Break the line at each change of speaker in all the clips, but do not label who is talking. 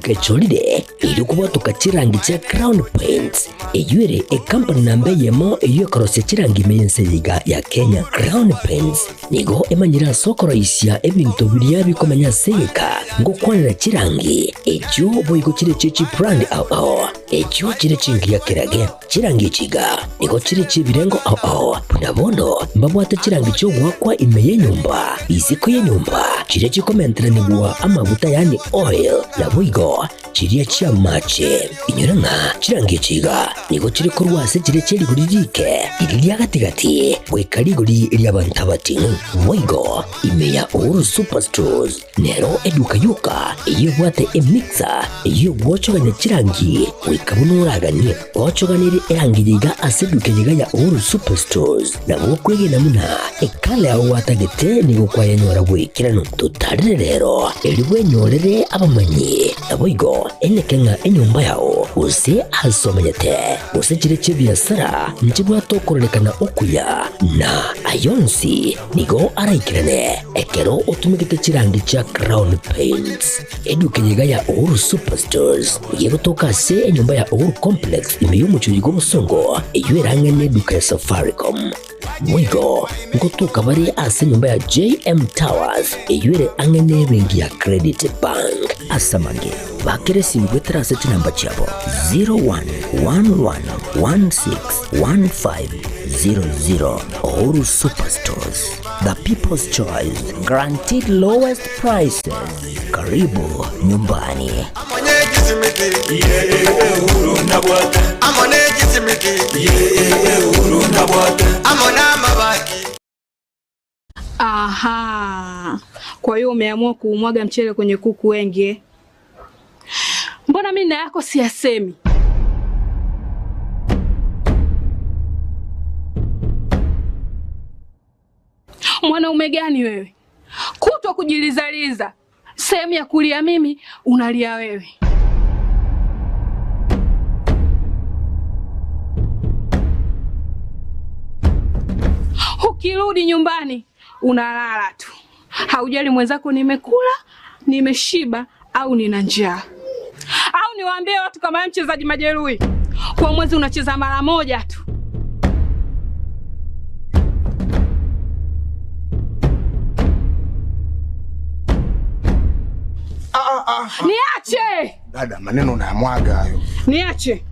eduka echorire erio kobwatoka chirangi chia Crown Paints, eyio ere ekampani namba eyemo eyio ekorosia chirangi ime y'ense eye iga ya Kenya. Crown Paints nigo emanyire ase okoroisia ebinto biria bikomenya ase egeka ngokwanera chirangi echio boigo chire chie chibrand ao ao echio chire chingiya kerage. Chirangi echi iga nigo chire chi'ebirengo ao ao, buna bono mbabwate chirangi chi'ogoakwa ime y'enyomba, isiko y'enyomba, chiria chikomenteranigwa amaguta yaani oil, naboigo chiria chi'amache. Inyora ng'a chirangi echi iga nigo chire korwa ase chiria chie rigori riike, riria ria gati-gati, goika rigori ri'abanto abating'u. Boigo ime ya Uhuru Superstores Nero eduka yoka eyio ebwate emixer eyio egwochogania chirangi goika buna oraganie. Gochoganerie erangi yiga ase eduka yiga ya Uhuru Superstores nabo okwegena buna ekala yao gwatagete nigo kwayenyora bw'ekeranu. Totarere rero erio bwenyorere abamanyi naboigo eneke ng'a enyomba yao gose ase omenyete gose chire chi'ebiasara nchibwate okororekana okuya na ayonsi Nigo araikerane ekero otumegete chirangi chia Crown Paints. Eduka eye iga ya Uhuru Superstores nigo egotoka ase enyomba ya Uhuru Complex ime y'omochie oyo bw'Obosongo eyio erang'ane eduka ya Safaricom. Boigo ngotoka bare ase enyomba ya JM Towers eyio ere ang'e n'ebenki ya Credit Bank. Ase amange, bakera esimi goetera ase chinamba chiabo 0111161500. Uhuru Superstores, the people's choice, guaranteed lowest prices. Karibu nyumbani.
Aha, kwa hiyo umeamua kuumwaga mchele kwenye kuku wengi eh? Mbona mimi na yako siyasemi? Mwanaume gani wewe, kutwa kujilizaliza, sehemu ya kulia mimi unalia wewe. Ukirudi nyumbani unalala tu, haujali mwenzako nimekula, nimeshiba au nina njaa. Au niwaambie watu kama wewe mchezaji majeruhi, kwa mwezi unacheza mara moja tu. Niache
Dada, maneno unayamwaga hayo.
niache.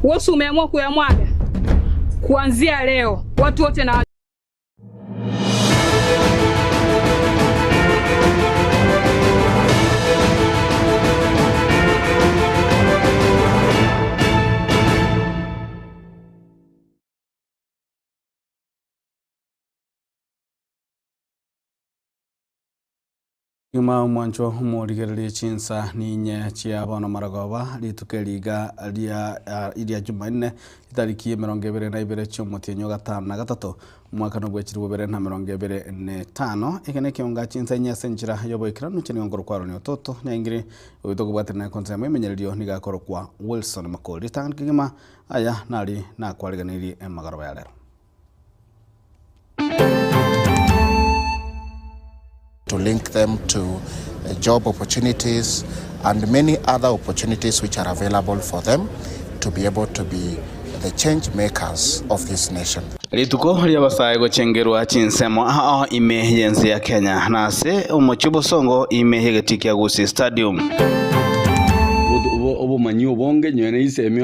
Wewe si umeamua kuyamwaga? Kuanzia leo watu wote na
Nyuma omwanchwa omorigererie chinsa ninye chia bono marogoba, rituko eri iga ria ria Jumanne, chitariki 21 chi'omotienyi o gatano na gatato, omwaka nobwe 2025. Eke nekeonga chinsa inye ase enchera y'oboikeranu inche nigo nkorokwa Aaron Ototo Nyaingiri, oyo tokobwaterana ensemo emenyererio nigo akorokwa Wilson Makori. Ritang'ani kegima aya nari nakwariganeirie emagoroba ya rero.
to link them to job opportunities and many other opportunities which are available for them to be able to be the change makers of this nation.
Rituko ri'abasae gochengerwa chinsemo ao ime y'ense ya Kenya na ase omochie obosongo ime y'egetii kia Gusii Stadium.
Obomanyi obonge nyowe na isemi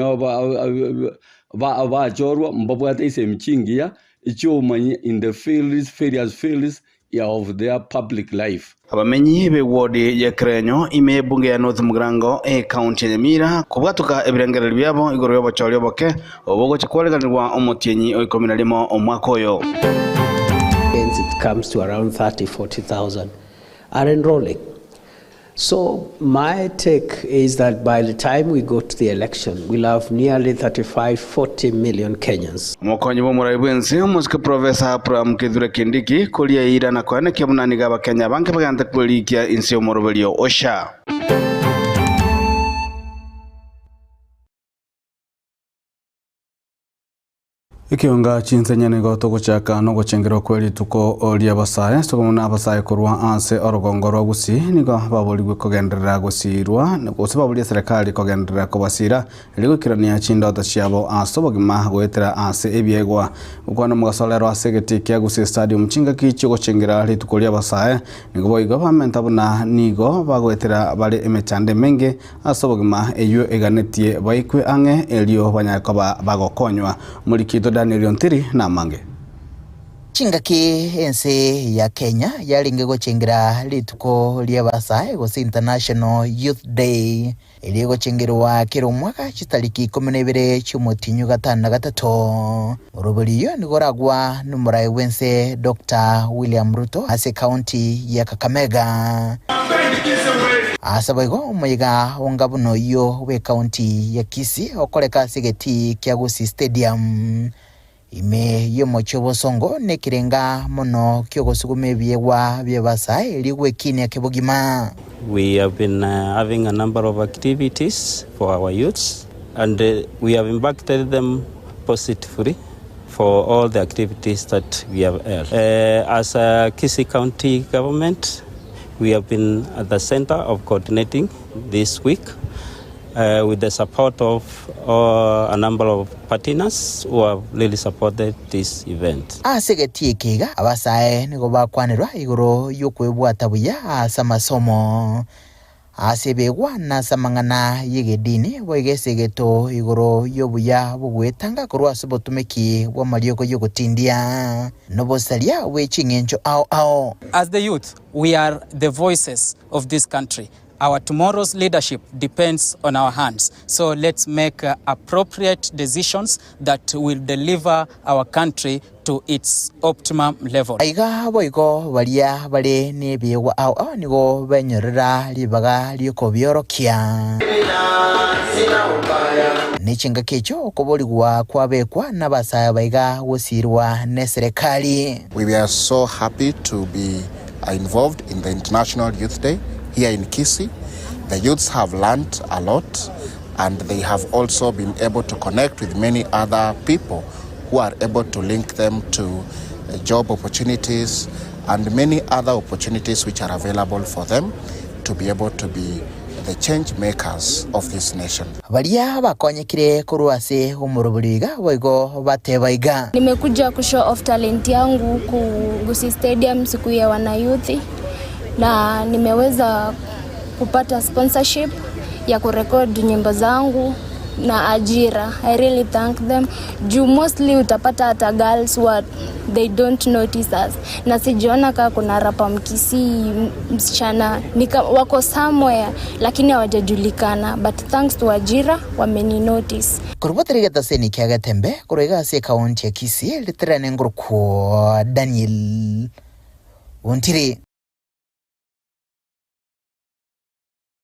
abachorwa mbabwate isemi chingiya echiobomanyi in the fields, various fields of their public life.
Abamenyi b'ewodi ya Kerenyo ime y'ebunge ya North Mugirango ekaunti ya Nyamira kobwatoka ebirengererio biabo igoro y'obochori oboke obo ogochia kwareganigwa omotienyi o ikomi na rimo omwaka oyo.
Hence it comes to around 30, 40,000 are enrolling. So my take is that by the time we go to the election, we'll have nearly 35, 40 million Kenyans.
Omokonyi bw'omorai bw'ense omosike Professor Abraham Kithure Kindiki koria eira na koenekia buna nigo abakenya abange bagente kwerikia inse y'omoroberio o SHA. Ekionga chinsenye nigo togochaka nogochengerwa kwe rituko ria abasae ase okomuna abasae korwa ase orogongo rwa Gusii nigo baborigwe kogenderera gosirwa gose baborie eserekari kogenderera kobasira erio goikerania chindoto chiabo ase obogima goetera ase ebiegwa. Gokwana omogaso rero ase egetii kia Gusii Stadium chingaki chiogochengera rituko ria abasae nigo boigo bamenta buna nigo bagoetera bare emechando emenge Ase obogima eyio eganetie baikwe ang'e erio banyare koba bagokonywa. Omoriki oito Daniel Ontiri namange.
Chingaki ense ya Kenya yarenge gochengera rituko ri'abasae gose International Youth Day eria egochengerwa kera omwaka chitariki ikomi na ibere chi'omotienyi o gatano na gatato. Oroberi oyio nigo oragwa nomorai bw'ense Doctor William Ruto ase ekaunti ya Kakamega. Ase boigo omoyega onga buna oyio bw'ekaunti ya Kisii okoreka ase egetii kia Gusii Stadium ime y'omochie o Bosongo nekerenga mono ki'ogosuguma ebiegwa bi'abasae erio gwekinia kebogima.
We have been having a number of activities for our youths and we have impacted them positively for all the activities that we have held. As a Kisii County government, we have been at the center of coordinating this week with the support of a number of partners who have really supported this event.
Ase egetii eke iga abasae nigo bakwanerwa igoro y'okwebwata buya ase amasomo, ase ebegwa na ase amang'ana y'egedini, boigo esegeto igoro y'obuya bw'ogwetanga korwa ase obotumeki bw'amariogo y'ogotindia, na obosaria bwe ching'encho ao ao.
As the youth, we are the voices of this country. Our tomorrow's leadership depends on our hands. So let's make appropriate decisions that will deliver our country to its optimum level.
Aiga boigo baria bare nebiegwa ao ao nigo benyorera ribaga ri'okobiorokia. Ne chingaki echio okoborigwa kwabekwa nabasae abaiga gosiirwa neserekari.
We are so happy to be involved in the International Youth Day here in Kisii. The youths have learned a lot and they have also been able to connect with many other people who are able to link them to job opportunities and many other opportunities which are available for them to be able to be the change makers of this nation.
Baria bakonyekire korwa ase omorobori iga boigo bateba iga.
Nimekuja kushow off talent yangu huku Gusii Stadium siku ya wanayouth na nimeweza kupata sponsorship ya kurecord nyimbo zangu na ajira. I really thank them. Juu mostly utapata hata girls what they don't notice us. Na sijaona kaa kuna rapper Mkisii msichana nika, wako somewhere lakini hawajajulikana but thanks to ajira wameni notice.
Korwa tari getaseni kia Getembe korwa iga ase ekaunti ya Kisii riterane ngorokwo Daniel Ontiri.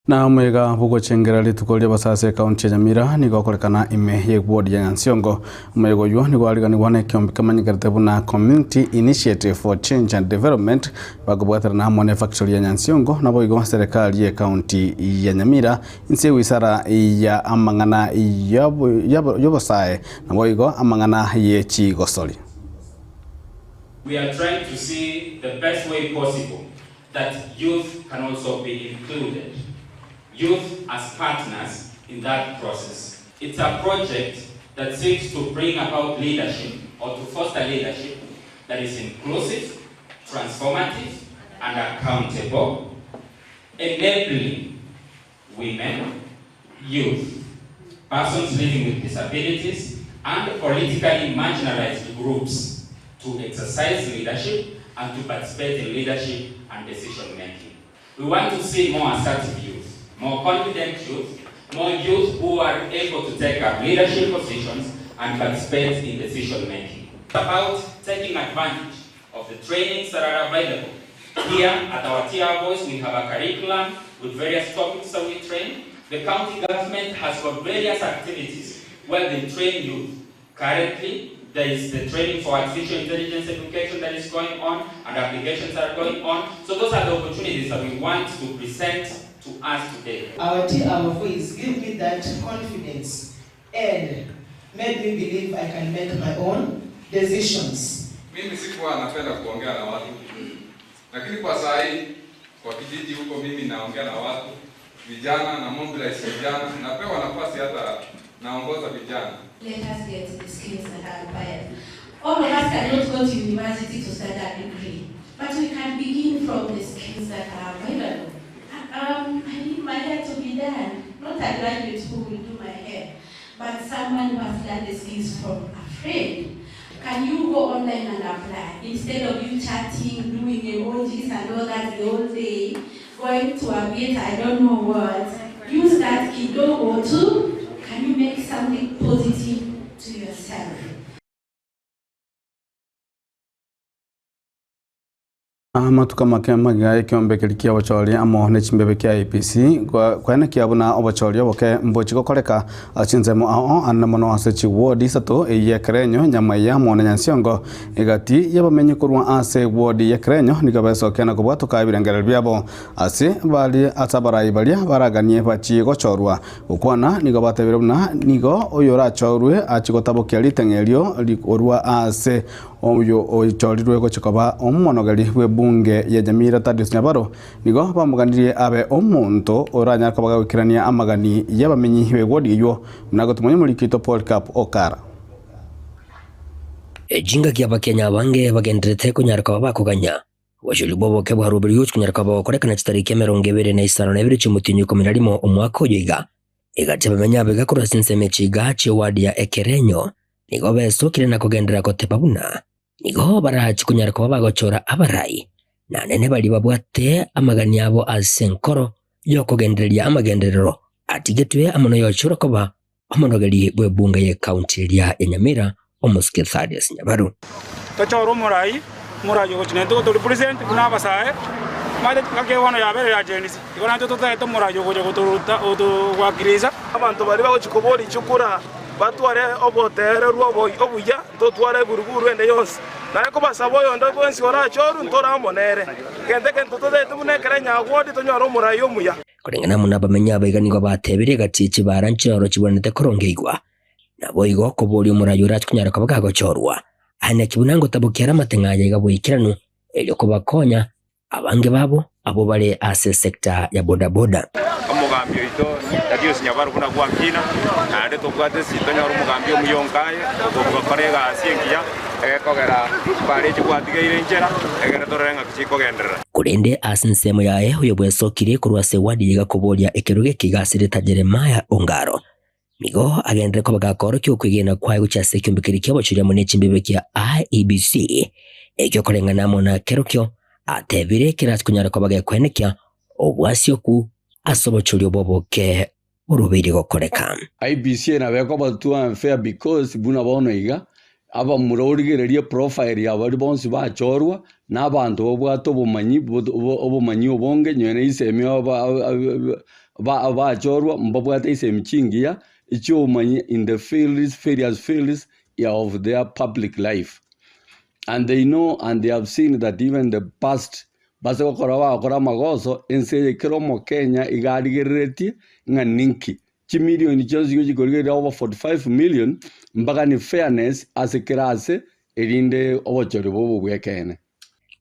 Na omwega bwogochengera rituko ria ase ekaunti ya Nyamira nigo okorekana ime ya ward ya Nyansiongo. Omwega oywo nigo ariganigwa na ekiombe kemanyekerete buna Community Initiative for Change and Development bakobwaterana amo na efactory ya Nyansiongo nabo igo serikali ya ekaunti ya Nyamira inse wisara ya amang'ana yobosae nabo igo amang'ana ye chigosori.
We are trying to see the best way possible that youth can also be included. Youth as partners in that process. It's a project that seeks to bring about leadership or to foster leadership that is inclusive, transformative, and accountable, enabling women, youth, persons living with disabilities, and politically marginalized groups to exercise leadership and to participate in leadership and decision making. We want to see more assertive youth, more confident youth, more youth who are able to take up leadership positions and participate in decision making. It's about taking advantage of the trainings that are available. Here at our TR Voice, we have a curriculum with various topics that we train. The county government has got various activities where they train youth. Currently, there is the training for artificial intelligence education that is going on, and applications are going on. So those are the opportunities that we want to present to us today.
Our, our voice give me that confidence and made me believe I can make my own decisions.
Mimi sikuwa napenda kuongea na watu, lakini kwa saa hii kwa kijiji huko mimi naongea na watu vijana na mobilize vijana, napewa nafasi hata naongoza vijana.
Let us get the skills that are required. All of us cannot go to university to start a degree, but we can begin from the skills that are available. I need my hair to be done, not a graduate who will do my hair, but someone who has learned the skills from a friend. Can you go online and apply instead of you chatting, doing emojis and all that the whole day, going to a bit, I don't know what. Use that kidogo to, can you make something positive to yourself?
Amatuko amake magega y'ekeombe keria ki'obochori amo ne chimbebe kia IEBC kwaenekia buna obochori oboke mbochi gokoreka ase chinsemo ao ande mono ase chiward isato eyio y'Ekerenyo, Nyamaiya amo na Nyansiongo. Egati y'abamenyi korwa ase eward y'Ekerenyo nigo besokia na kobwatoka ebirengererio biabo ase baria ase abarai baria baraganie bachie gochorwa. Gokwana nigo batebire buna nigo oyorachorwe achie gotabokia riteng'e erio rikorwa ase Oyo oichorirwe gochia koba omonogeri bw'ebunge ya Nyamira Thaddeus Nyabaro nigo bamoganirie abe omonto oranyare koba gagoikerania amagani y'abamenyi b'ewodi eyio buna gotumwa omoriki oito Polycarp Okara.
Chingaki Abakenya abange bagendererete konyara koba bakoganya obochori bw'oboke bwa Ruberi gochia konyara koba bogokorekana chitariki 25 chi'omotienyi o ikomi na rimo omwaka oyo iga. Egati abamenyi abaiga korwa ase ensemo echiga chi'ewadi ya Ekerenyo Nigo besokire na kogenderera goteba buna nigo barache konyara koba bagochora abarai, na nene baria babwate amagani abo ase enkoro y'okogendereria amagenderero atigetwe amo noyochorwa koba omonogeri bw'ebunge y'ecounty eria ya Nyamira, Omosike Thaddeus Nyabaru.
Tochore omorai, omorai ogochia naintwe gotorepresent buna abasae, omanyete engaki eye bono yabeire ya Gen Z, igo naintwe totagete omorai ogocha gotoruta gotowakilisha.
Abanto baria bagochia koboria chikura batware oboteererwa obuya, ntotware eburuburu ende yonsi. Naye kobasaba oyonde bwensi orachorwe, ntore amo nere. Gento egento totagete buna ekero enyagwodi, tonyore omorai omuya.
Koreng'ana amo nabamenyi abaiga nigo batebirie egati ye chibara nchiroro chibwenerete korongeigwa, Naboigo okoboria omoraia orache konyara koba gagochorwa, aye naki buna ngotabokia are amateng'o aya iga boikeranu, erio kobakonya abange babo abwo bare ase esecta ya bodaboda.
Omogambi oito Thaddeus Nyabaru buna gwakina, naende tobwate ase tonyore omogambi omuya onkaye okogokora egasi engiya egekogera chibara echi gwatigeire inchera egere torore ng'aki chikogenderera.
Korende ase ensemo yaye oyo bwesokirie korwa ase ewadi eye gakoboria ekerogo eke iga asirete Jeremiah Ongaro, Nigo agenderere koba gakoorokia okwegena kwaye gochia ase ekeombe keria ki'obochori amo ne chimbibe kia IEBC, ekio koreng'ana amo na kerokio atebire kerase konyara koba gekwenekia obwasi okwo ase obochori obo oboke borobeire gokoreka.
IEBC nabo ekoba too unfair because buna bono iga abamura origererie profile ya baria bonsi bachorwa na abanto babwate obomanyi obomanyi obonge nonye na isemi bachorwa mbabwate isemi chingiya echiobomanyi in the fields various fields of their public life and they know and they have seen that even the past base gokora bagokora amagoso ense eye kera omokenya iga arigereretie ng'a ninki Chimilioni chionsi igo chikorigereria over 45 million mpaka ni fairness ase kera ase erinde obochori bobe obw'ekeene.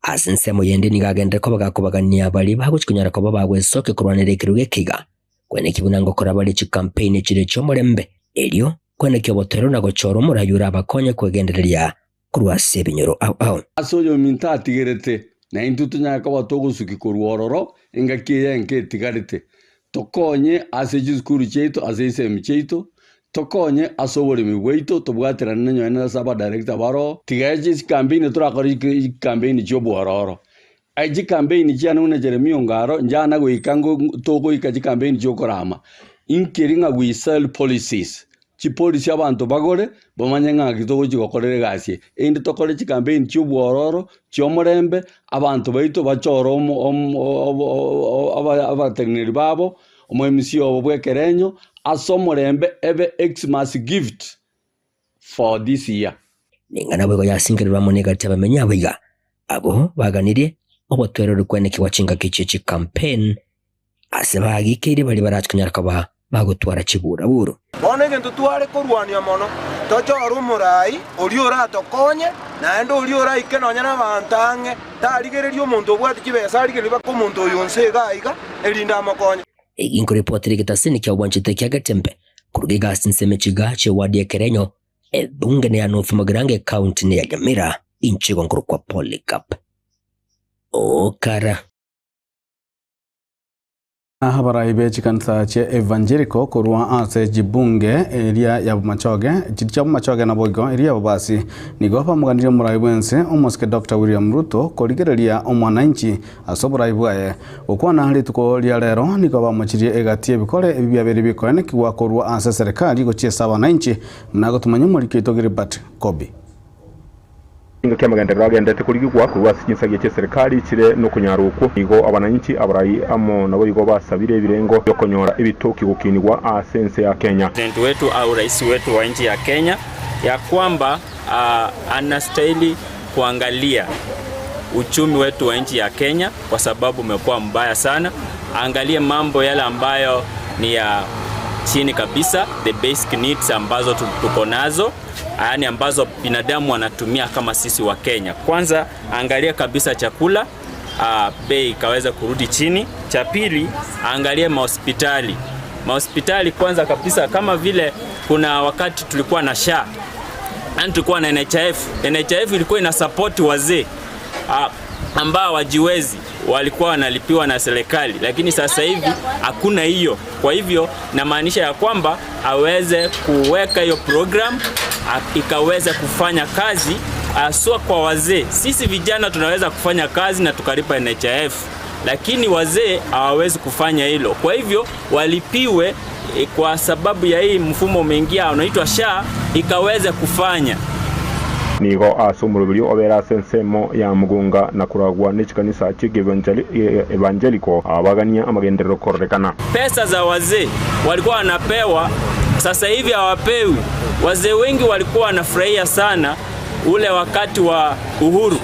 Ase ensemo yende nigo agenderere koba gakobagania baria bagochia konyara koba bagwesokia korwanera ekerogo eke iga, kweneki buna ngokora bare chikampeini chire chi'omorembe, erio kweneki obotoereru na gochora omorai orabakonye kwegendereria korwa ase ebinyoro ao ao.
Ase oyominto atigerete, na intwe tonyare koba togosukia korwa ororo engaki eye enke etigarete, tokonye ase chisukuru chiaito, ase chisemi chiaito, tokonye ase oboremi bwaito, tobwaterane na nonye ase abadirector baroo, tiga chikampeini torakore chikampeini chi'obwororo. Aye chikampeini chiane buna Jeremia Ongaro, njana goika togoika chikampeini chi'okorama, inkeri ng'a we sell policies. Chipolisi abanto bagore, bamanye ng'aki togochia gokorera egasi eye. Erinde tokore chikampeini chi'obwororo, chi'omorembe, abanto baito bachore abateneneri babo, omo MC obo bw'ekerenyo, ase omorembe ebe Xmas gift for this year.
Ning'ana boigo yasingererwe amo negati y'abamenyi abo iga, abwo baganirie obotoereru kwenekigwa chingaki chie chikampeini ase bagikeire baria barache konyara koba. bagotwara chiburaburu.
Bono egento tware korwania mono, tochore omoraai oria oratokonye, naende oria oraike nonya nabaanto ang'e, tarigereria omonto obwate chibesa, arigererie mpaka omonto oyo onsi iga aiga, erinde amokonye.
Egi nkoripotera egetasini kia obwanchete kia Getembe koruga egasi nseme chiga chi'ewadi y'Ekerenyo, ebunge neya North Mugirango ecounty neya Nyamira, inche igo nkorokwa Polycarp Okara.
Abarai be chikanisa chia Evangelical korwa ase chibunge eria ya Bomachoge, chiria chia Bomachoge naboigo eria ya Bobasi, nigo bamoganirie omorai bwense omosike Doctor William Ruto korigereria omwananchi ase oborai bwaye. Gokwana rituko ria rero nigo bamochirie egati y'ebikore ebi biabeire bikoenekigwa korwa ase eserekari gochia ase abananchi, buna agotumanya omoriki oito Gilbert Kobi.
Engaki amagenderero agenderete korigigwa korwa ase chinsagia chi'eserekari chire nokonyara okwo, nigo abananchi abarai amo naboigo basabire ebirengo bi'okonyora ebitoki gokinigwa ase ense ya Kenya.
President wetu au rais wetu wa nchi ya Kenya ya kwamba anastahili kuangalia uchumi wetu wa nchi ya Kenya kwa sababu umekuwa mbaya sana. Aangalie mambo yale ambayo ni ya chini kabisa, the basic needs ambazo tuko nazo yaani ambazo binadamu wanatumia kama sisi wa Kenya. Kwanza angalia kabisa chakula bei ikaweza kurudi chini. Cha pili angalia mahospitali. Mahospitali kwanza kabisa, kama vile kuna wakati tulikuwa na SHA, yaani tulikuwa na NHIF. NHIF ilikuwa ina support wazee ambao wajiwezi walikuwa wanalipiwa na serikali, lakini sasa hivi hakuna hiyo. Kwa hivyo namaanisha ya kwamba aweze kuweka hiyo program ikaweze kufanya kazi haswa kwa wazee. Sisi vijana tunaweza kufanya kazi na tukalipa NHIF, lakini wazee hawawezi kufanya hilo. Kwa hivyo walipiwe kwa sababu ya hii mfumo umeingia unaitwa SHA ikaweze kufanya.
Nigo ase omoroberio obere ase ensemo ya Mugunga na koragwa ne chikanisa chi'Evangeliko abagania amagenderero kororekana.
Pesa za wazee walikuwa wanapewa, sasa hivi hawapewi. Wazee wengi walikuwa wanafurahia sana ule wakati wa uhuru,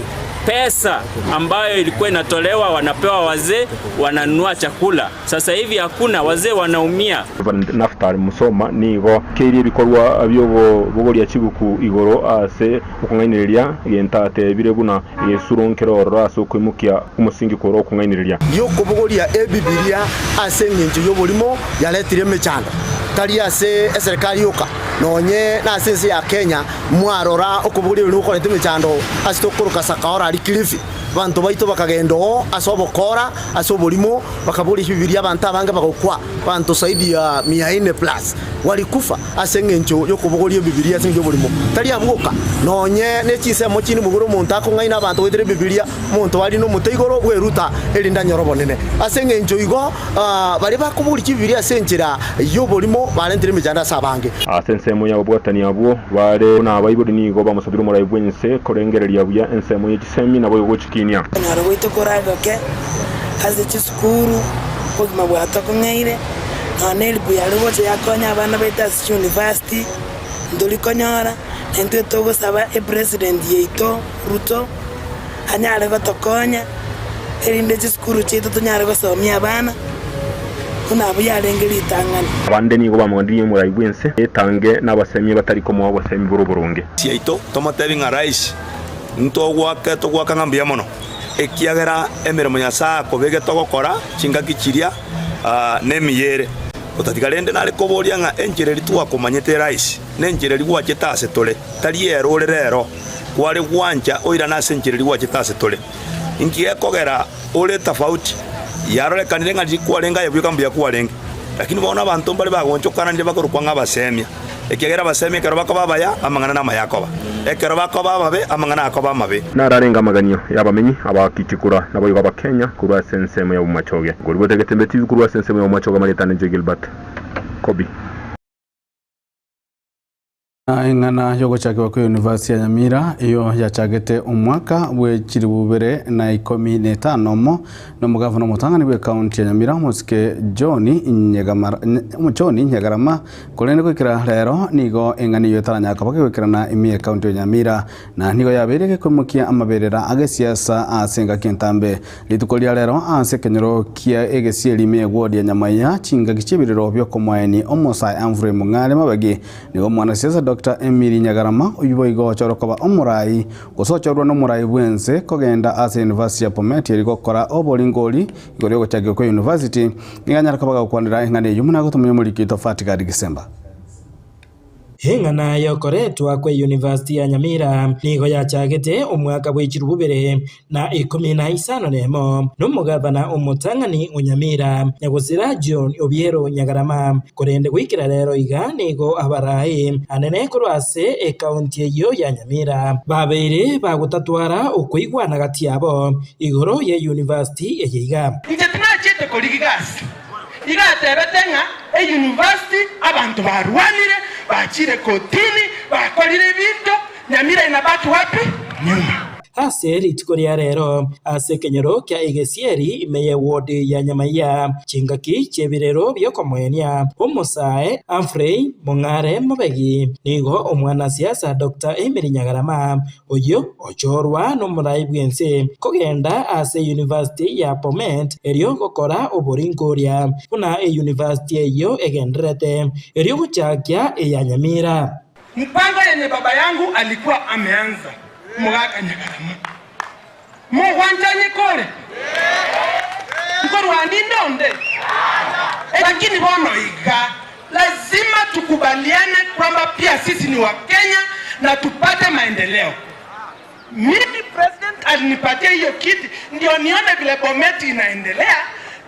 pesa ambayo ilikuwa inatolewa wanapewa wazee, wananunua chakula. Sasa hivi hakuna, wazee wanaumia.
Reverend Naftali Musoma nigo keirie ebikorwa bi'okobogoria chibuku igoro ase okong'ainereria, egento atebire buna egesuro nkere ororo ase okoimokia omosingi korwa okong'ainereria.
Y'okobogoria Ebibilia ase engencho y'oborimo yaretire emechando, tari ase eserekari yoka, nonye nase ense ya Kenya mwarora okobogoria ebinto gokoreta emechando ase tokoroka Sakaora aria Kilifi. Abanto baito bakagenda oo ase obokora, ase oborimo, bakaboria Ebibilia abanto abange bagokwa, abanto zaidi ya mia ine plus walikufa ase engencho y'okobogoria Ebibilia ase engencho y'oborimo. Tari abwo boka, nonye ne chinsemo chinde mogoro omonto akong'aina abanto goetera Ebibilia, omonto aria nomote igoro bweruta erinde anyore obonene. Ase engencho igo, baria bakobogoria chibibilia ase enchera y'oborimo barentire emechando ase abange.
Ase ensemo y'ababwatani abwo bare buna abaibori nigo bamosabire omorai bw'ense korengereria buya ensemo ye chisemi naboigo gochikinia.
Okonyora gwaito koragoke ase chisukuru, obogima bwatokong'eire, nonya ne elibu yare gocha yakonya abana baito ase chiuniversity, ntori konyora, na intwe togosaba epresident yaito Ruto anyare gotokonya, erinde chisukuru chiaito tonyare gosomia abana buna abwo yarenge ritang'ani.
Abande nigo bamwandirie omorai bw'ense etange nabasemia batari komoa obosemi bore oboronge.
Chiaito, tomotebi ng'a Rais, Ntogoaka togoaka ng'a mbuya mono, ekiagera emeremo Nyasae akobegete ogokora chingaki chiria nemiya ere. Otatiga rende nare koboria ng'a enchera eria twakomanyete Rais, nenchera eria gwachete ase tore, tari ero ore rero. Kware gwancha oirane ase enchera eria gwachete ase tore. Inki gekogera ore tofauti? Yarorekanire ng'a riria kwarenge aye bweka mbuya kwarenge. Lakini bono abanto mbare bagonchokananire bakorokwa ng'a abasemia. Ekiagera abasemia ekero bakoba abaya, amang'ana namaya akoba. Ekero bakoba ababe, amang'ana akoba amabe.
Nararenge amaganio y'abamenyi abakichikura naboigo Abakenya korwa ase ensemo ya Bomachoge. Ngoribwate Getembe TV korwa ase ensemo ya Bomachoge amarieta ane inche Gilbert Kobi.
Na eng'ana y'ogochakigwa kwa University ya Nyamira eyo yachagete omwaka bwe chilifu bibere na ikomi na etano omo na omogavana omotang'ani bwe county ya Nyamira omosike John Nyegamara John Nyagarama korende goikera rero nigo eng'ana eyio etaranyara koba kegoikerana ime ye county ya Nyamira na nigo yabeire gekoimokia amaberera agesiasa ase engaki entambe Rituko ria rero ase ekenyoro kia egesieri ime ye ward ya Nyamaiya chingaki chi'ebirero biokomoeni omosae Humphrey Mong'are Mabegi Nigo omwanasiasa Doctor Emily Nyagarama oyio boigo ochorwa koba omorai gose ochorwa nomorai bwense kogenda ase University ya Bomet eri gokora oboringori igoro yogochakigwa kwa University nigo anyare koba gagokwanera eng'ana eyio buna agotomanya omoriki oito Fatgard Gisemba.
Eng'ana yokoretwa kwe University ya Nyamira nigo yachagete omwaka bwe chirubu bibere na ikomi na isano nemo, nomogavana omotang'ani o Nyamira, Nyagosira John Obiero Nyagarama. Korende goikera rero iga nigo abarai anene korwa ase ekaunti eyio ya Nyamira babeire bagotatwara okoigwana gati yabo igoro ye university eye iga.
Inche tinachiete korigia gasi, iga atebete ng'a eyunivasiti abanto barwanire, bachire kotini, bakorire ebinto, Nyamira inabaki wapi? Nyuma.
Ase rituko ria rero, ase ekenyoro kia Egesieri ime y'ewodi ya Nyamaiya, chingaki chi'ebirero bi'okomoenia omosae Humphrey Mong'are Mobegi, nigo omwanasiasa Doctor Emily Nyagarama, oyio ochorwa nomorai bw'ense kogenda ase University ya Bomet erio gokora oboringoria buna eyunivasiti eyio egendererete erio gochakia eya Nyamira.
Mpango yenye baba yangu alikuwa ameanza mogaka Nyagarama. Mogwanchani kore? Nkorwa ninde onde? Lakini bono iga lazima tukubaliane kwamba pia sisi ni Wakenya na tupate maendeleo. Mimi president alinipatia hiyo kiti ndio nione vile Bomet inaendelea,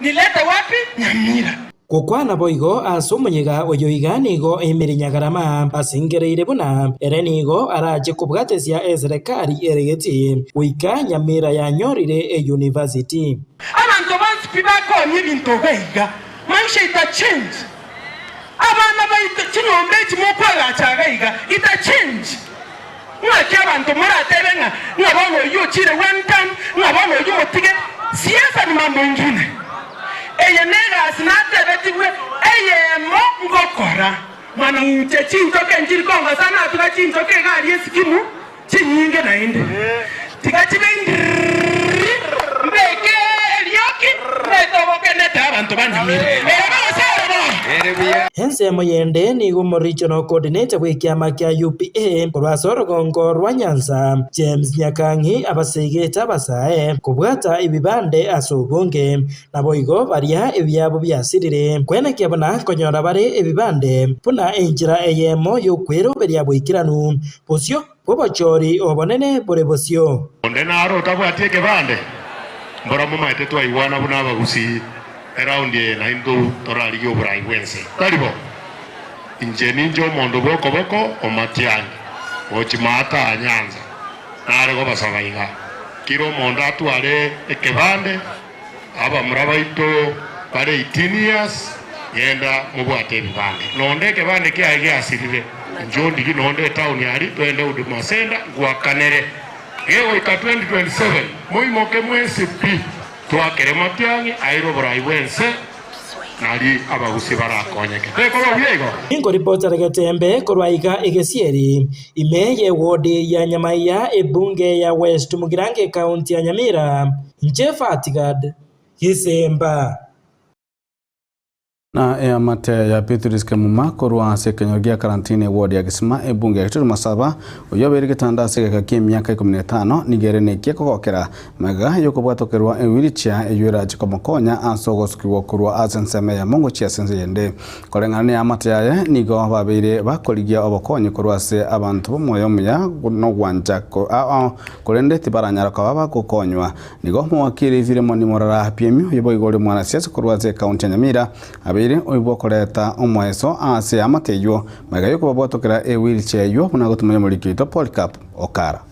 nilete wapi? Nyamira.
Gokwana boigo ase omoyega oyo iga nigo Emily Nyagarama asengereire buna ere nigo arache kobwatesia eserekari ere geti goika Nyamira yanyorire eyunivasiti.
Abanto bonsi pi bakonya ebinto iga iga, maisha ita change. Abana baito chinyomba echi mokoagacha iga iga ita change. Ng'aki abanto moratebe ng'a ng'a bono oyio ochire one term, ng'a bono oyio motige, siasa ni mambo ingine. Eye negasi natebetigwe eyemo ngokora. Mana inche chinchoke nchiri kongosa natuga chinchoke iga aria esikimu chinyinge naende. Tiga chibe indiriri mbeke erioki ndete obokenete abanto ba Nyamira. Ere gose ere bono.
Ensemo yende nigo omoregional coordinator bw'ekiama kia UPA korwa ase orogongo rwa Nyanza, James Nyakang'i abaseigete abasae kobwata ebibande ase obonge, naboigo baria ebiabo biasirire kwenekia buna nkonyora bare ebibande buna enchera eyemo y'okweroberia boikeranu bosio bw'obochori obonene bore bosio.
Onde naro otabwati ekebande? Mbora momaete twaigwana buna abagusii eraundi eye naintwe torarigie oborai bw'ense. Tari bo? Inche ninche omonto bw'okoboko o Matiang'i, gochia maata a Nyanza, nare gobasaba iga, Kera omonto atware ekebande, abamura baito bare 18 years, genda mobwate ebibande. Nonde ekebande kiaye giasirire, inche ondigie nonde etown aria, twende Huduma Centre ngwakanere. Gegoika 2027 moimoke mwensi pi. Twakere matiang'i aire oborai bw'ense, nari abagusi barakonyeke. Tekoba buya igo?
Ninkoripotera getembe korwa iga egesieri, ime y'ewodi ya Nyamaiya ebunge ya West Mugirango ekaunti ya Nyamira, inche Fatigad Gisemba.
Na eamate ya Beatrice Kemuma korwa ase ekenyoro gia Karantini eward ya Kisima ebunge ya Gituri Masaba oyio obeire getanda ase egeka ki'emiaka ikomi na etano nigo ere nekia kogokera magega y'okobwatokerwa ewheelchair eyio erache komokonya ase ogosukigwa korwa ase ensemo eyemo gochia ase ense eyende. Koreng'ana neamate yaye nigo babeire bakorigia obokonyi korwa ase abanto b'omoyo omuya nogwancha ao korende tibaranyara koba bagokonywa. Nigo omowakiri Filemoni Morara Apiemi, oyio boigo ore omwanasiasa korwa ase ekaunti ya Nyamira, abeire oibwa koreta omoeso ase eamate eyio, magega y'okobabwatokera ewheelchair eyio buna agotumia omoriki oito Polycarp Okara.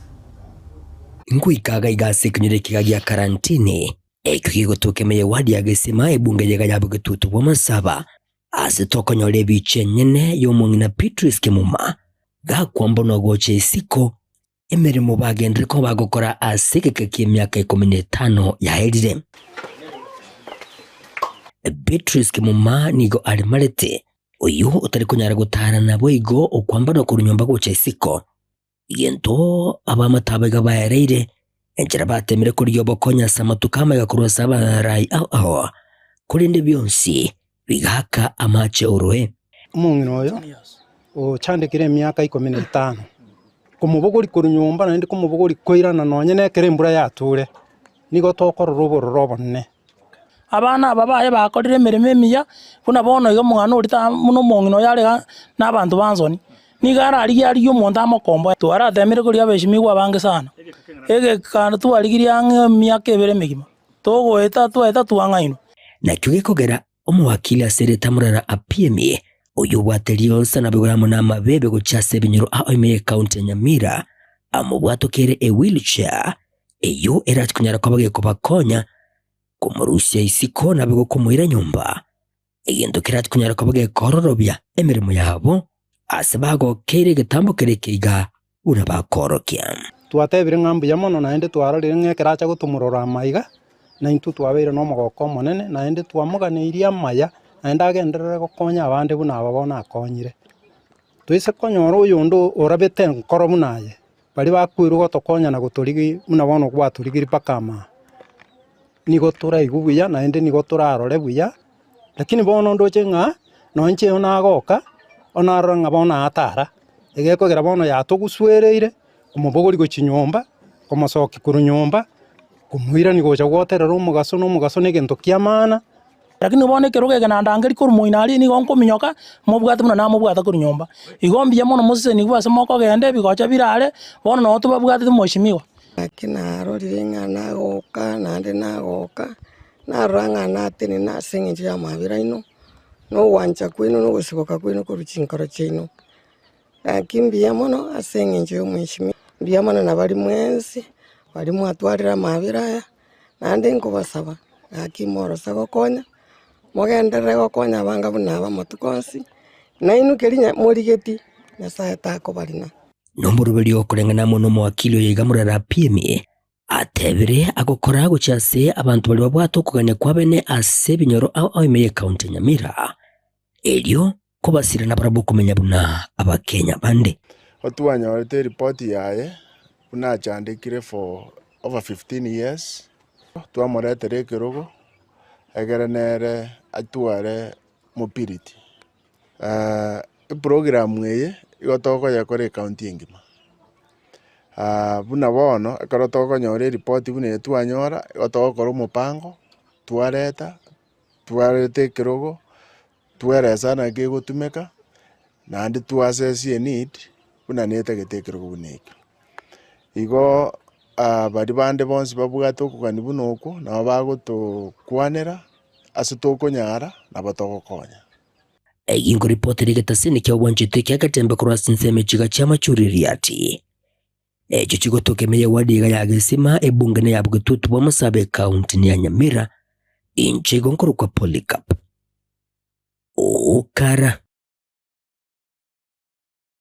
Ngoika iga iga ase ekenyoro ekiga gia Karantini, ekio gegotoka ime y'ewadi ya Gesima, ebunge yega ya bogetutu bw'amasaba, ase tokonyora ebicha enyene y'omong'ina Beatrice Kemuma. Gakwambonwa gocha isiko, emeremo bagenderere koba bagokora ase egeka ki'emiaka ikomi na etano yaerire. Beatrice Kimuma nigo aremarete, oyio otari konyara gotaara naboigo okwambanwa korwa nyomba gocha isiko. Egento abaamate abaiga baereire, enchera bateemire korigia obokonyi ase amatuko amaiga korwa ase abarai ao ao, korende bionsi bigaaka amache oroe.
Omong'ina oyo ochandekire emiaka ikomi na etano, komobogoria korwa nyomba naende komobogoria koirana nonye na ekero embura yature, nigo tokorora obororo obonene.
Abana aba baye bakorire emeremo emiya, buna bono iga omong'ina oria ta buna omong'ina oyo are iga na abanto ba nsoni, nigo ararigie arigie omonto amokomboe. Twaratemire koria abeshimigwa abange sana, egekando twarigirie ang'e emiaka ebere emegima, togoeta twaeta twang'ainwa.
Nakio gekogera omowakili ase erieta Murara Apiemi, oyio obwate rionsa nabigoro amo namabebe gochia ase ebinyoro ao ime y'ecounty ya Nyamira, amobwatokeire ewheelchair eyio erache konyara koba gekobakonya komorusia isiko naboigo komoira nyomba, egento kerache konyara koba gekororobia emeremo yabo ase bagokeire egetambo keria ekeiga buna bakoorokia.
Twatebire ng'a mbuya mono naende twarorire ng'a ekero acha gotomorora amaiga, naintwe twabeire nomogoko omonene, naende twamoganeirie amaya, naende agenderere gokonya abande buna aba bono akonyire. Toise konyora oyonde orabete enkoro buna aye, Baria bakoirwa gotokonya na gotorigia buna bono gwatorigirie mpaka amaa, nigo toraigwe buya naende nigo torarore buya, lakini bono ndoche ng'a nonye inche nagoka, onarora ng'a bono atara, egekogera bono yatogusuereire, komobogoria gochia nyomba, komosokia korwa nyomba, komoirania gocha goterera omogaso na omogaso na egento kia maana.
Lakini bono ekerogo eke nandangerie korwa moino aria nigo nkominyoka, mobwate buna namobwata korwa nyomba. Igo mbuya mono mosesenigwe ase mokogenda ebigocha bire are, bono noo tobabwatete mweshimiwa.
Naki narorire ng'a nagoka naende nagoka, narora ng'a natenena ase engencho y'amabera aino, na ogwancha kwaino, na ogosiboka kwaino korwa chinkoro chiaino. Gaki mbuya mono ase engencho y'omweshimiwa, mbuya mono nabaria mwensi, baria mwatwarire amabera aya, Naende nkobasaba, gaki morosa gokonya, mogenderere gokonya abanga buna aba amatuko onsi, nainwe keria morigetie, Nyasae takobarina.
Nomoroberio okoreng'ana amo nomowakili oyo iga Murara Piemi atebire agokora gochia ase abanto baria babwate okogania kwabene ase ebinyoro ao ao ime y'ecounty ya Nyamira erio kobasira nabarabwo komenya buna abakenya bande.
Otwanyorete eripoti yaye buna achandekire for over 15 years, twamoretera ekerogo egere nere atware mobility. Eprogram eye igo tokoyekora ecounty engima, buna bono ekero tokonyora eripoti buna eye twanyora, igo togokora omopango, twareta, twareta ekerogo, Tweresa naki egotumeka, naende twasesie eneed buna netagete ekerogo buna ekio. Igo baria bande bonsi babwate okogania buna okwo, nabo bagotokwanera ase tokonyara nabo togokonya.
Eyio nkoripoti ere egetasini kia obwanchete kia Getembe korwa ase ensemo echiga chia Machuri-Riati. Echio chigotoka ime y'ewadi iga ya Gesima, ebunge na ya Bogetutu bwa Masaaba ekaunti ya Nyamira, inche igo nkorokwa Polycarp Okara.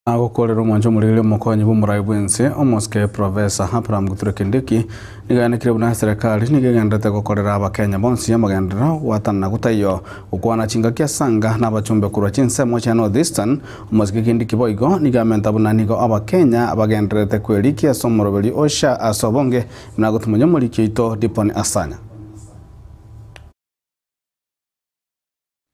Agokorera omwancho omorigereria omokonyi bw'omorai bw'ense, omosike Professor Abraham Kithure Kindiki, nigo ayanekire buna eserekari nigo egendererete gokorera abakenya bonsi amagenderero gwatanana gotaiyo gokwana chingaki asanga na abachumbe korwa chinsemo chia North Eastern. Omosike Kindiki boigo nigo amenta buna nigo abakenya bagendererete kwerikia ase omoroberi o SHA ase obonge buna gotumonya omoriki oito Dipon Asanya.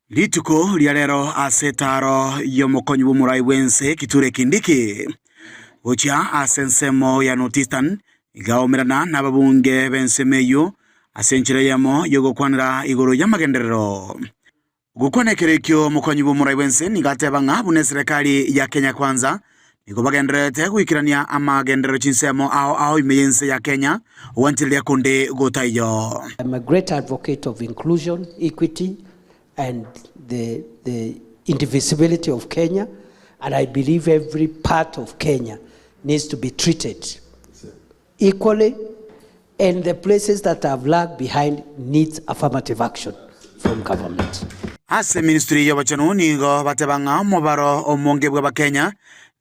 Rituko ria rero ase etaaro y'omokonyi bw'omorai bw'ense Kithure Kindiki gochia ase ensemo ya North Eastern igaomerana nababunge b'ensemo eyio ase enchera eyemo y'ogokwanera igoro y'amagenderero. Gokwana ekero ekio omokonyi bw'omorai bw'ense nigo ateba ng'a buna eserekari ya Kenya Kwanza nigo bagendererete goikerania amagenderero chinsemo ao ao ime y'ense ya Kenya ogwanchereria konde gotaiyo.
I'm a great advocate of inclusion, equity and the, the indivisibility of Kenya and I believe every part of Kenya needs to be treated equally and the places that have lagged behind needs affirmative action from government.
Ase ministry y'obochenu nigo bateba ng'a omobaro omonge bw'Abakenya.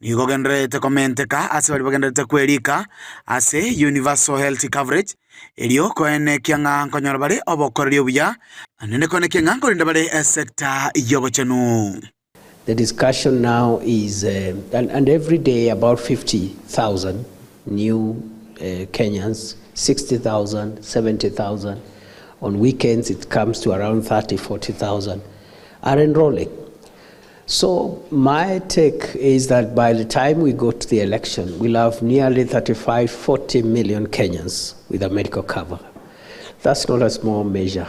Nigo ogendererete komenteka ase baria bagendererete kwerika ase Universal Health Coverage, erio koenekia ng'a nkonyora bare obokoreri obuya, naende koenekia ng'a nkorinda bare esecta y'obochenu.
The discussion now is, uh, and, and every day about 50,000 new uh, Kenyans, 60,000, 70,000. On weekends it comes to around 30, 40,000 are enrolling. So my take is that by the time we go to the election, we'll have nearly 35, 40 million Kenyans with a medical cover. That's not a small measure.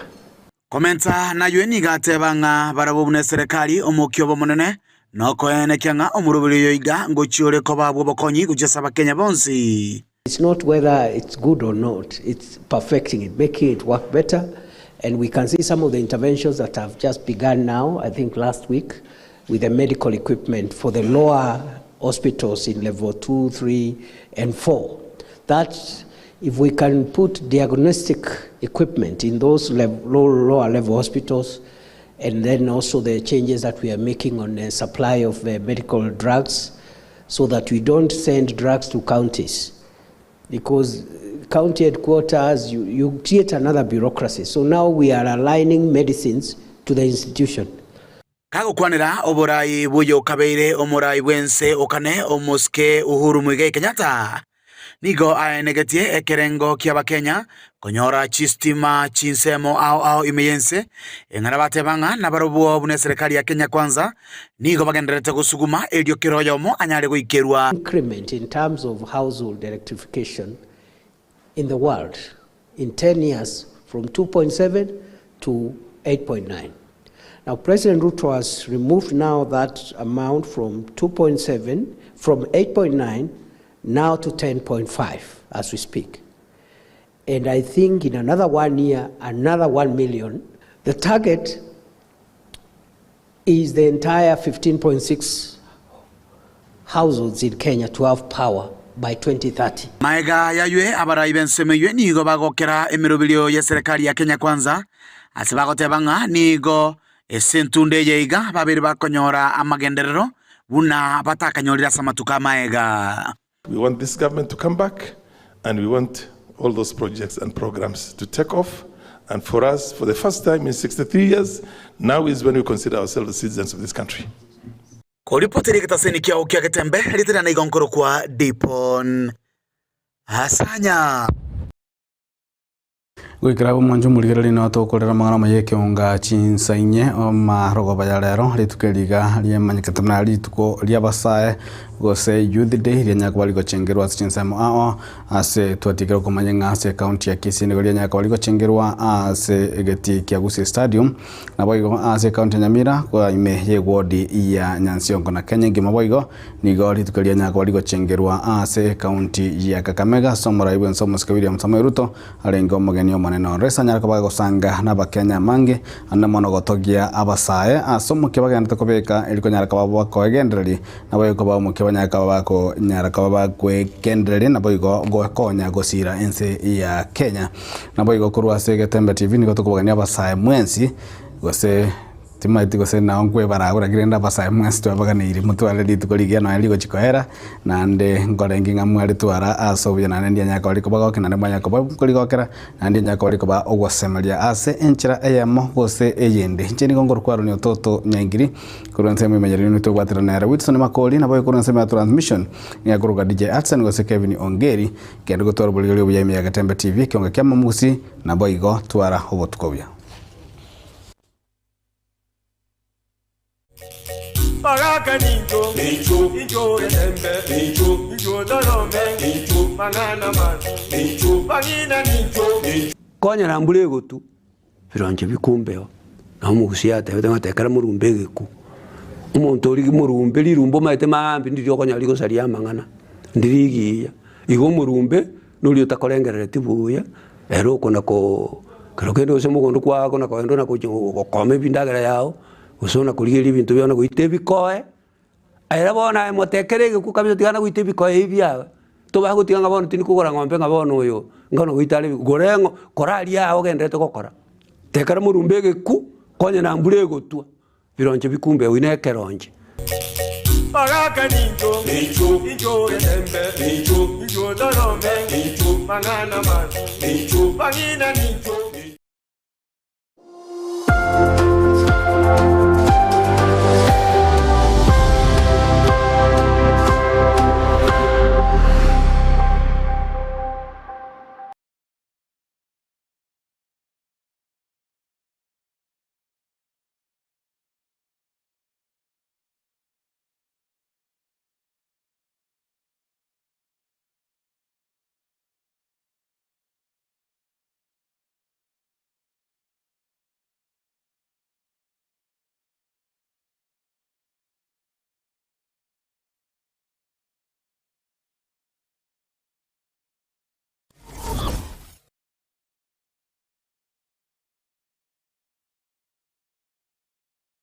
Komenta naywe nigo ateba ng'a barabwo buna eserekari omokia obo omonene, na okoenekia ng'a omoroberi oyo iga ngochia ore koba bw'obokonyi gochia ase Abakenya bonsi.
It's not whether it's good or not, it's perfecting it, making it work better. And we can see some of the interventions that have just begun now, I think last week, with the medical equipment for the lower hospitals in level 2, 3, and 4. That if we can put diagnostic equipment in those level, low, lower level hospitals, and then also the changes that we are making on the supply of uh, medical drugs, so that we don't send drugs to counties because county headquarters, you, you create another bureaucracy. So now we are aligning medicines to the institution.
Kagokwanera oborai bw'oyokabeire omorai bw'ense okane omosike Uhuru Muigai Kenyatta, nigo aenegetie ekerengo ki'Abakenya konyora chistima chinsemo ao ao ime y'ense, eng'ana bateba ng'a nabarobwo buna eserekari ya Kenya Kwanza nigo bagendererete gosuguma erio kera oyomo anyare goikerwa.
Increment in terms of household electrification in the world in 10 years from 2.7 to 8.9. Now, President Ruto has removed now that amount from 2.7, from 8.9 now to 10.5 as we speak. And I think in another one year, another 1 million. The target is the entire 15.6 households in Kenya to have power by 2030.
Maega yaywe abarai b'ensemo eywe nigo bagokera emeroberio y'eserekari ya Kenya Kwanza ase bagoteba ng'a nigo ase entunda eye iga babere bakonyora amagenderero buna batakanyorire ase amatuko amaega.
We want this government to come back and we want all those projects and programs to take off. And for us, for the first time in 63 years, now is when we consider ourselves citizens of this country.
Koripotera egetaseni kiao kia Getembe, ritera na igo nkorokwa Dipon Asanya.
Goikera abwo mwanche omorigereria nigo tokorera amang'ana amaya ekeonga chinsa inye amarogoba ya rero rituko eri iga riamanyekete buna rituko ri'abasae gose youth day rianyara koba rigochengerwa ase chinsemo ao ase twatigire okomanya ng'a ase ekaunti ya Kisii nigo rianyara koba rigochengerwa ase egetii kia Gusii Stadium Naboigo ase ekaunti ya Nyamira kwa ime y'ewodi ya Nyansiongo na Kenya engima boigo nigo rituko rianyara koba rigochengerwa ase ekaunti ya Kakamega ase omorai bwense omosike William Samoei Ruto arenge omogeni omonene ororo ase anyare koba agosanga nabakenya amange ande mono gotogia abasae ase omokia bagenderete kobeka eri konyara koba bakoegendereria naboigo koba omokia banyare koba bakonyara koba bakwegendereria naboigo gokonya gosira ense ya Kenya. Naboigo korwa ase Egetembe TV nigo tokobagania abasae mwensi, gose timaeti gose nao nkwebara lakini rende abasae mwensi twabaganeirie motware rituko rigiya nonya rigochi koera, naende nkorenge ng'a mwaritwara ase obuya naende ndianyare koba rikobagokia naende mwanyare koba nkorigokera, naende ndianyare koba rikoba ogosemeria ase enchera eyemo gose eyende. Inche nigo nkorokwa Aaron Ototo Nyaingiri, korwa ensemo emenyereri nigo tobwaterana nere Wilson Makori, naboigo korwa ensemo ya transmission nigo akorokwa DJ Hudson gose Kevin Ongeri, Kende gotwara oborigeri obuya ime ya Getembe TV, ekionga kia Momusi, naboigo twara obotuko obuya.
Bagaka nincho, nincho, nincho getembe, nincho, nincho torome, nincho, mang'ana mabi, nincho, bang'ina nincho, nincho.
Konyora mbura egotu, bironche bikumbeo, na omogusii atebete ng'a tekera morumbe egeku. Omonto oria morumbe rirumbe omanyete maambia ndiri okonyora rigosaria amang'ana, ndiri rigiya. Igo omorumbe, noria otakorengereretie buya, ere okona koo kero kende gose mogondo kwao na kogenda ona gochia gokoma ebindagera yago, gose ona korigereria ebinto biao na goita ebikoe, Ere bono aye motekere egeku kabisa tiga nagoita ebikoe ebi biaye, tobae gotiga ng'a bono tindi kogora ng'ombe ng'a bono oyo ng'a nogoita are gora eng'o kora aria aye ogendererete gokora. Tekera morumbe egeku, konya na mbura egotwa, bironche bikumbe oyio na ekeronche.
Baraka nincho, nincho, nincho getembe, nincho, nincho torome, nincho, mang'ana mabi, nincho, bang'ina nincho.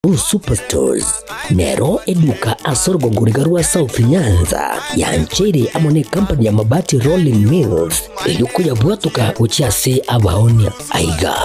Blue Superstores nero eduka ase orogongo riga rwa South Nyanza yancheire amo ne company ya Mabati Rolling Mills erio koyabwatoka gochia ase abaonia. Aiga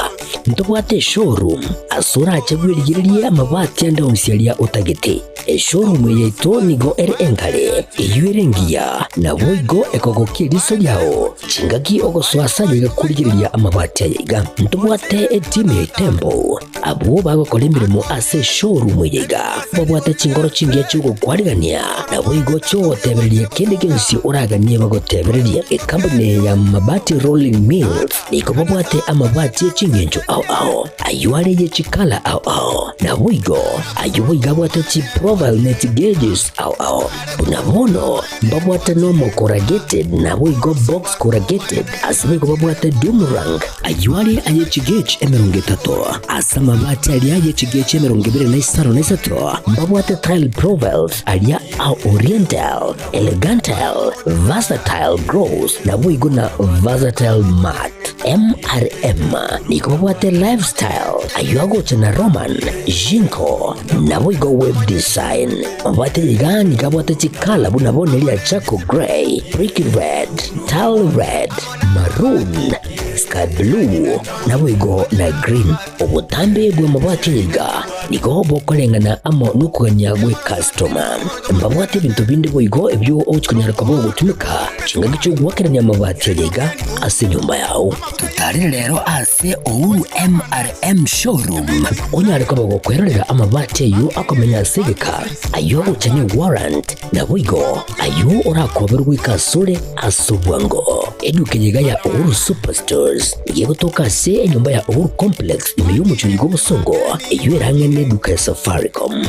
ntobwate eshowroom ase orache bwerigererie amabati ande onsi aria otagete. Eshowroom eye yaito nigo ere enkare, eyio ere engiya, naboigo ekogokia eriso riao chingaki ogosoa ase aye iga korigereria amabati aya iga. Ntobwate etimu ya Itembo Abwo bagokora emeremo ase eshowroom eye iga babwate chinkoro chingiya chi'ogokwarigania, naboigo chi'ogotebereria kende gionsi oraganie bagotebererie. Ekampuni eye ya Mabati Rolling Mills nigo babwate amabati e chingencho ao ao, ayio are ye chikala ao ao, naboigo ayio boigo abwate chiprofile ne chigeges ao ao. Buna bono mbabwate nomo corrugated naboigo box corrugated, ase boigo babwate doom rank, Ayio are aye chigechi 30, ase amabati aria aye chigechi 25, mbabwate tile profiles aria a oriental, elegantal, versatile gross, naboigo na versatile matte. MRM nigo babwate lifestyle, ayio agocha na Roman, Jinko, naboigo web design. Mabati iga nigo abwate chikala buna bono eria charcoal grey, brick red, tile red, maroon, sky blue, naboigo na green. Obotambe bw'amabati iga nigo bokoreng'ana amo nokogania gw'ekastoma. Mbabwate ebinto binde boigo ebio ogochia konyara koba ogotumeka chingaki chi'ogoakerania amabati aya iga ase enyomba yao. Totarere rero ase Uhuru MRM Showroom onyare koba gokwerorera amabati ayio akomenya ase egeka, ayio agocha ne warrant, Naboigo ayio orakoberwe goika asore ase obwango. Eduka eye iga ya Uhuru Superstores nigo egotoka ase enyomba ya Uhuru Complex ime y'omochie oiga obosongo, eyio ere ang'e neduka ya Safaricom.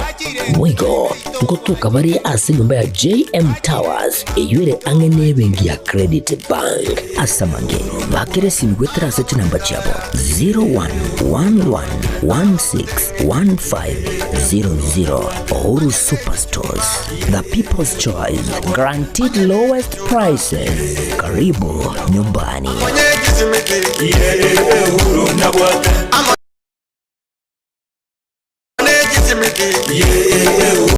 Boigo ngotoka bare ase enyomba ya JM Towers eyio ere ang'e nebenki ya Credit Bank. Ase amange, bakera esimi goetera ase chinamba chiabo 0111161500. Uhuru Superstores, the people's choice, guaranteed lowest prices. Karibu nyumbani.
Yeah, yeah, yeah,